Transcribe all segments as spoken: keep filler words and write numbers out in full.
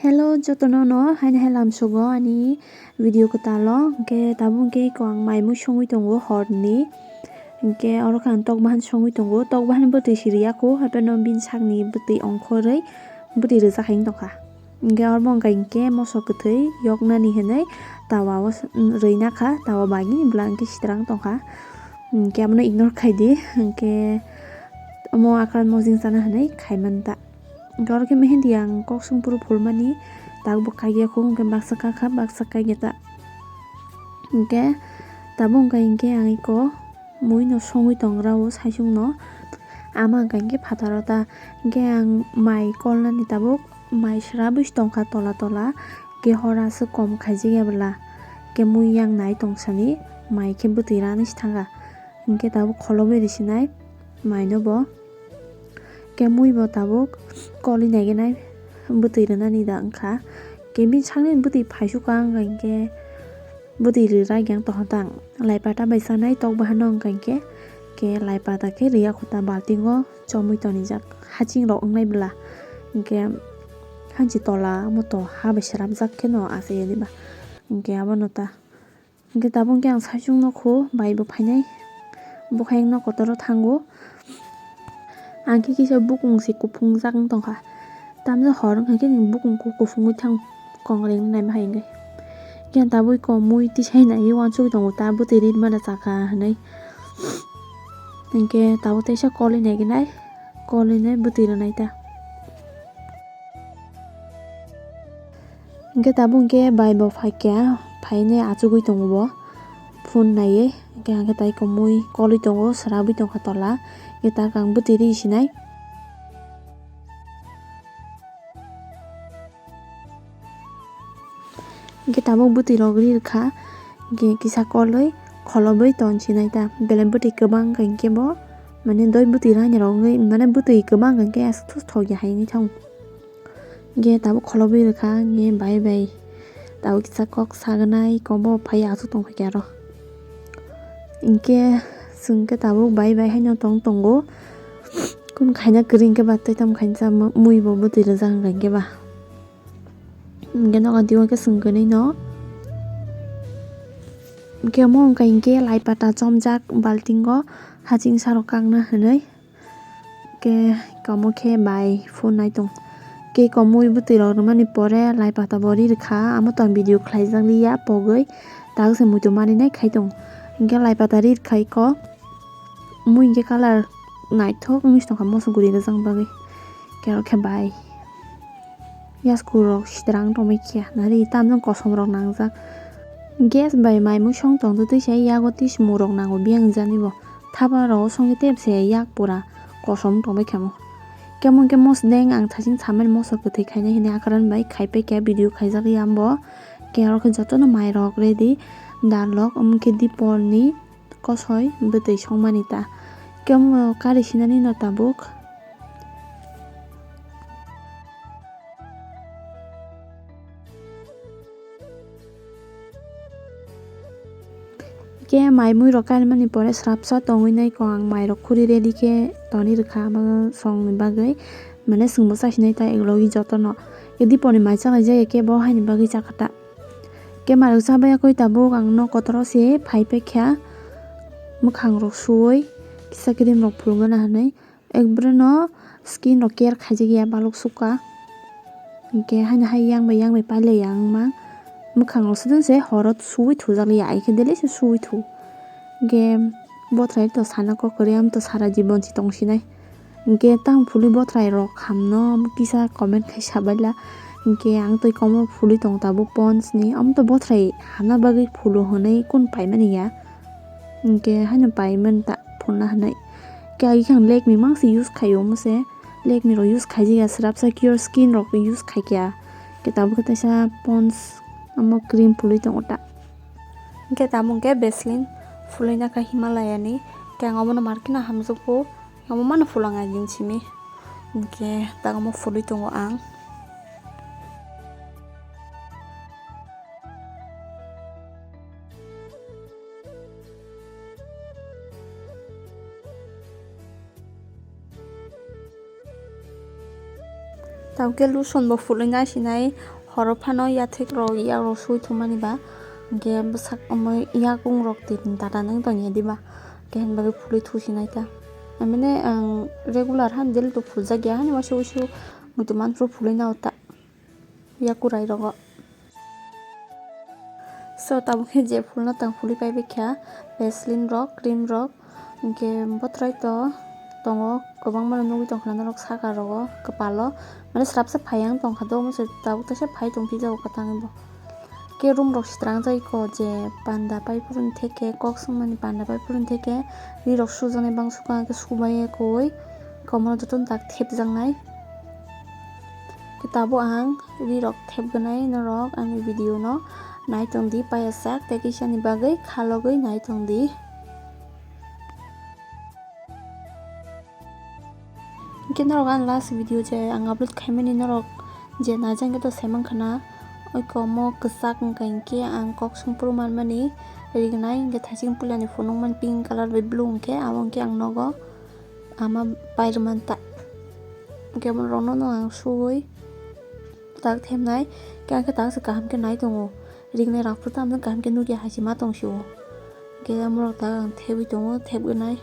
Hello, jotono no haino hai lamsogo ani video kwtalo. Hwnkhe tabuk hwnkhe eko ang mai mui songwi tongo horni. Hwnkhe oro khe ang tok bahan songwi tongo. Tok bahan bwtwi si rwya kho, hapheno bini sakni bwtwi ongkhorwi bwtwi rwjak hai wng tongkha. Hwnkhe oro bo wngkha hinkhe moso kwthwi yoknani hinwi tawa o s-, rwina kha, tawa bagini bwla hwnkhe sitrang tongkha. Hwnkhe abono ignore khaidi, hwnkhe omo akran mojing chana hinwi khaimanta. Hwnkhe oro khe mehendi ang kok songphuru phulmani, tabuk bo kaikya kho, hwnkhe baksa kakha, baksa kaikya ta. Hwnkhe tabuk wngkha hinkhe ang eko mui no songwi tongra o saichung no. Ama wngkha hinkhe phataro ta. Hwnkhe ang mai kolnani tabuk mai srabwi tongkha tola tola. Hwnkhe hor aswk kom khaijak ya bwla. Hwnkhe mui yang nai tongsani mai khe bwtwi rani se thangkha. Hwnkhe tabuk kholobwi risinai mai no bo. Hwnkhe mui bo tabuk kolwi naigenai bwtwi rwnani da wngkha. Hwnkhe bini sakni bwtwi phaisukha wngkha hinkhe bwtwi rwrai yang tongkha tang. Laipata bai chanai tok bahano wngkha hinkhe, hwnkhe laipata khe rwya kho ta baltingo chomwi tonijak haching rok wngnai bwla. Hwnkhe hanchi tola moto ha bai sramjak kheno achai ya diba. Hwnkhe abono ta. Hwnkhe tabuk hwnkhe ang saichung nukho, bai bo phainai. Bo khe ang nok kotoro thango. Ang khe kisa bukung se kuphungjak wng tongkha. Tamjak hor wngkha khe ni bukung khe kuphungwi thang kong reng naima hai wngwi. Hwnkhe ang tabuk eko mui tisai nai uansugwi tongo ta bwtwi ri mano chakha hinwi. Hwnkhe tabuk teisa kolwi naigenai, kolwi nai bwtwi rwnai ta. Hwnkhe tabuk hwnkhe bai bo phaikha, phainai achugwi tongo bo. Phone naiwi, hwnkhe hwnkhe tai komui kolwi tongo, srabwi tongkha tola. Hwnkhe tak ang bwtwi ri sinai. Hwnkhe tabuk bwtwi rok ri rwkha, hwnkhe kisa kolwi kholobwi ton sinai ta. Belai bwtwi kwbang wngkha hinkhe bo, mane doi bwtwi rani rok wngwi, mane bwtwi kwbang wngkha hinkhe aswk thok ya hai wngwi thango. Hwnkhe tabuk kholobwi rwkha, hwnkhe bai bai tabuk kisa kok sagnai, kobo phai aswk tongphaikha aro. Hwnkhe chwng khe tabuk bai bai haino tong tongo. Kunu khaina kwrwi hwnkhe ba tei tamo khainsa mui bo bwtwi rwjak hwnkha hinkhe ba. Hwnkhe nogo digo khe chwng kwnwi no. Hwnkhe omo wngkha hinkhe lai pata chomjak baltingo haching sarok kakna hinwi. Khe komo khe bai phone nai tong. Khe komui bwtwi rok rwmani pore lai pata bo ri rwkha, amo tong video khlaijak liya pogwi. Tabuk se muitu marinai khai tong. Hwnkhe lai pata ri rwkha iko. Mui hwnkhe colour naithok wngwi se tongkha moso guri rwjakna bagwi. Khe oro khe bai. Yasku rok sitrang tongbai khe nari tamjang kosom rok nangjak. Gas bai mai mui song tongtwi twi se yago twi se murok nango biyang jani bo. Thapa rok songwi tep se yak pura kosom tongbai khe mo. Kemo khe mosdeng ang thaching samani moso kwthwi khainai hinwi akaran bai khaipai khe video khaijak ya bo. Khe oro khe jotono mai rok ready dal rok omo khe dipor ni kosoi bwtwi songmani ta. Kemo kari sinani no tabuk. Khe mai mui rok kainmani pore srapsa tongwi nai ko ang mai rok khuri ready khe toni rwkha abo songni bagwi mane chwngbo chasinai ta eglogwi jotono. Khe diponi mai chalaijak ya khe bo haini bagwi chakha ta. Khe mai rok chabaiya khe tabuk ang nok kotoro se phai paikha mwkhang rok suwi kisa cream rok phulungna hinwi. Ekbreno skin rok care khaijak ya balok sukha. Hwnkhe haino hai yang bai yang bai pailai ya wngma. Mwkhang rok sudon se horo suwi thujak ya, ai khe daily se suwi thu. Hwnkhe bothrai to sana kok kwrwi, am to sara jibon se tong sinai. Hwnkhe tamo phulwi bothrai rok hamno kisa comment khai sabaila. Hwnkhe ang twi komo phulwi tong tabuk Pond's ni, am to bothrai hamna bagwi phulu hwnwi kun paimani ya. Hwnkhe haino paimani ta phulna hinwi. Khe agi khe ang Lakme mangse use khaio omo se. Lakme rok use khaijak ya, srapsa Cure Skin rok use khaikha. Khe tabuk khe teisa Pond's omo cream phulwi tongo ta. Hwnkhe tabuk khe Vaseline phulwi nakha Himalaya ni. Khe ang omono market no hamjak bo, omo mano phulang agi simi. Hwnkhe tak omo phulwi tongo ang. Tabuk khe lotion bo phulwi nai sinai, horo phano yathek rok yak rok sui thumani ba, hwnkhe bwsak omo yakung rok twi tata nang tongya diba, hwnkhe hinba khe phulwi thusinai ta. Amine ang regular han daily to phuljak ya, hani waisa waisa muitu manpro phulwi nao ta yakurai rogo. So, tabuk khe je phulno tang phulwi paibai kha, Vaseline rok, cream rok, hwnkhe bothrai to tongo, kwbangma no nugwi tongkha norok saka rogo, kwpalo, mane swrapsa phai ang tongkha do, omo se tabuk teisa phai tongphi jago kwtangwi bo. Khe room rok swtrangjak kho, je panda pai phuru theke, kok swngmani panda pai phuru theke, ri rok sujaknai bang sukha khe subai koi, komono jotono tak thepjaknai. Khe tabuk ang ri rok thepgwnai norok ani video no nai tong di, paiyasak tei kisa ni bagwi khalogwi nai tong di. Hwnkhe norok ani last video je ang upload khaimani norok je naijak hwnkhe to saimang khana, oiko omo kwchak wngkha hwnkhe ang kok songphuru manmani rignai, hwnkhe thaising puilani phunukmani pink colour bai blue hwnkhe abo hwnkhe ang nogo ama pairwmanta. Hwnkhe borokno no ang suwi tak thepnai, hwnkhe ang khe tak se kaham khe nai tongo, rignai rok phuru tamo kaham khe nukya hai se ma tong sio, hwnkhe borok tak ang thebwi tongo, thebgwnai.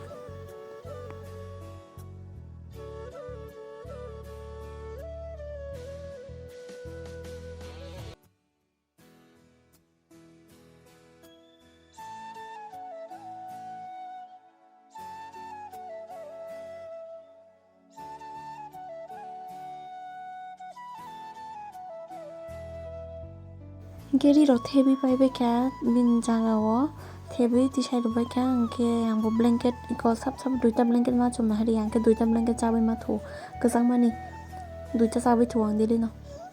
Hwnkhe ri rok thebwi paibai kha bini jaga o, thebwi tisai rwbai kha, hwnkhe ang bo blanket iko sap sap duita blanket ma chumna hari, hwnkhe duita blanket chabwi ma thu kwchangmani, duita chabwi thu ang daily no.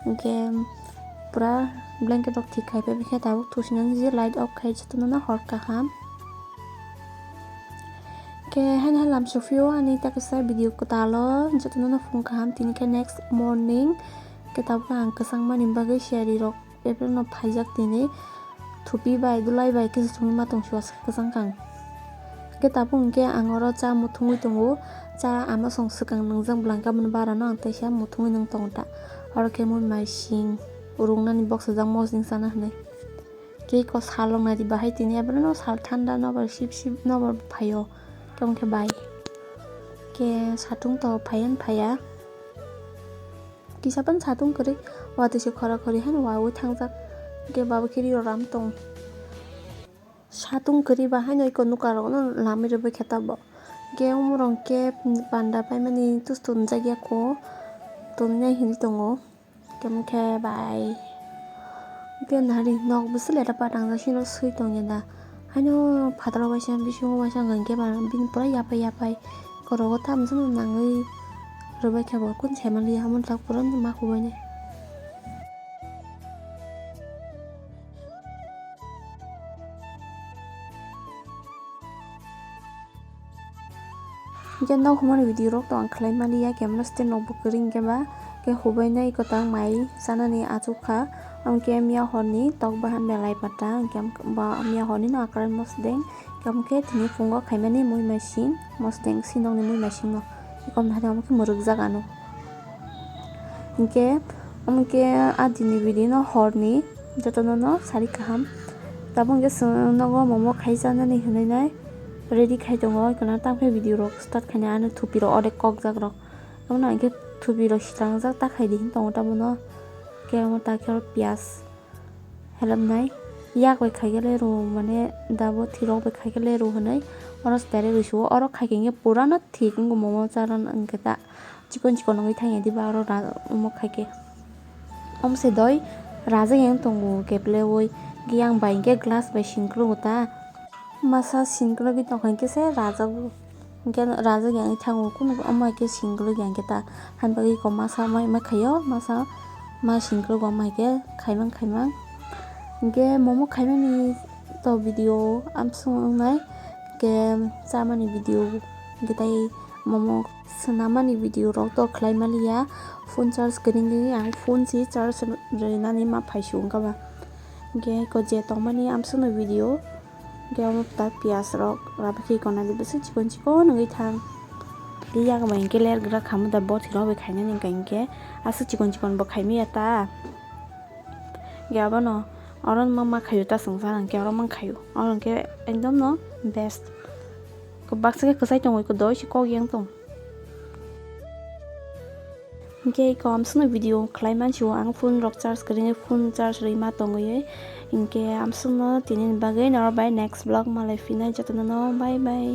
Hwnkhe pura blanket rok thik khai paibai khe tabuk thusinani je light off khai jotono no hor kaham. Khe haino hai lam sophi o ani ta kisa video kwtal o jotono no phung kaham, tini khe next morning khe tabuk ang kwchangmani bagwi siyari rok bebak no phaijak tini. Thupi bai dulai bai khe se thumwi ma tong sio aswk kwchang kang. Hwnkhe tabuk hwnkhe ang oro cha muthungwi tongo, cha ama song swkang nwngjak bwlangkha, aboni bara no ang teisa muthungwi nwng tongo ta. Oro khe mui mai sing rwngnani boksajak mosdeng chana hinwi. Khe eko sal rok nai di bahai tini, abo no sal thanda nobar sip sip nobar phaio, tamo khe bai khe satung to phaiyan phaiya. Kisa pan satung kwrwi, watwi se khora khori haino wawi thangjak. Hwnkhe baba khe ri rok ram tong. Satung kwrwi ba haino eko nuka rok no lamwi rwbai khe tabok. Hwnkhe umorok hwnkhe panda paimani tus tonjak ya kho, tongnai hinwi tongo. Hwnkhe bai. Hwnkhe nari nok bwswk leta pa tangjak sino swi tongya da. Haino phataro waisa bisingo waisa hwnkha hwnkhe ba bini pura yapai yapai korogo tamjano nangwi rwbaikha bo, kun saimanliya omo tak pura ma hubainai. Hwnkhe nok humani video rok to ang khlai mani ya, camera stand rok bo kwrwi hwnkhe ba khe hubainai kwtal mai chanani achukha. Hwnkhe miya horni tok bahan belai pata, hwnkhe ba miya horni no akran mosdeng, hwnkhe tini phungo khaimani mui masing, mosdeng sinokni mui masing no, ekom nahari omo khe mwrwkjak ano. Hwnkhe omo khe a dini video no horni jotono no sari kaham. Tabuk hwnkhe chwng nogo momo khai chanani hinwi nai ready khai tongo, hwnkhe tamkhe video rok start khainai, ano thupi rok odek kokjak rok. Omo no hwnkhe thupi rok swtrangjak ta khai di hin tongo ta bono. Hwnkhe omo ta khe oro piyaj helamnai yak bai khai khe le rw, mane dabo thwi rok bai khai khe le rw hinwi oro se direct rw sugo. Oro khai khe hwnkhe pura no thik wngo momo charon hwnkhe ta. Chikon chikon wngwi thangya diba oro ra-, omo khai khe. Omo se doi rajak yang tongo keple oi. Hwnkhe yang bai hwnkhe glass bai singklugo ta. Masa singklugwi tongkha hwnkhe se rajak bo. Hwnkhe rajak yang thango kunu omo hai khe singklug yang khe ta. Hani bagwi ko masa mai ma khaio, masa ma singklugo omo hai khe khaimang khaimang. Hwnkhe momo khaimani to video amsong wngnai. Hwnkhe chamani video hwnkhe tai momo. Swnamani video rok to khlai maliya, phone charge kwrwngwi ang phone si charge rwnani ma phai si wngkha ba. Hwnkhe ko je tongmani amsukno video, hwnkhe omo ta piyaj rok rabakhe konani bwswk chikon chikon wngwi thang. Tei yak bai hwnkhe ler gra khamu da bo thwirok bai khainani hwnkha hwnkhe aswk chikon chikon bo khaimaya ta. Hwnkhe abono oro ma ma khaio ta swngchar hwnkhe oro man khaio. Oro hwnkhe ekdom no best. Baksa khe kwchai tongo, iko doi se kok yang tong. Hwnkhe iko amswkno video khlai mansi o ang phone rok charge kwrwi phone charge rwi ma tongwi. Hwnkhe amswkno tini bagwi norok bai next vlog malai phinai jotono no bye bye.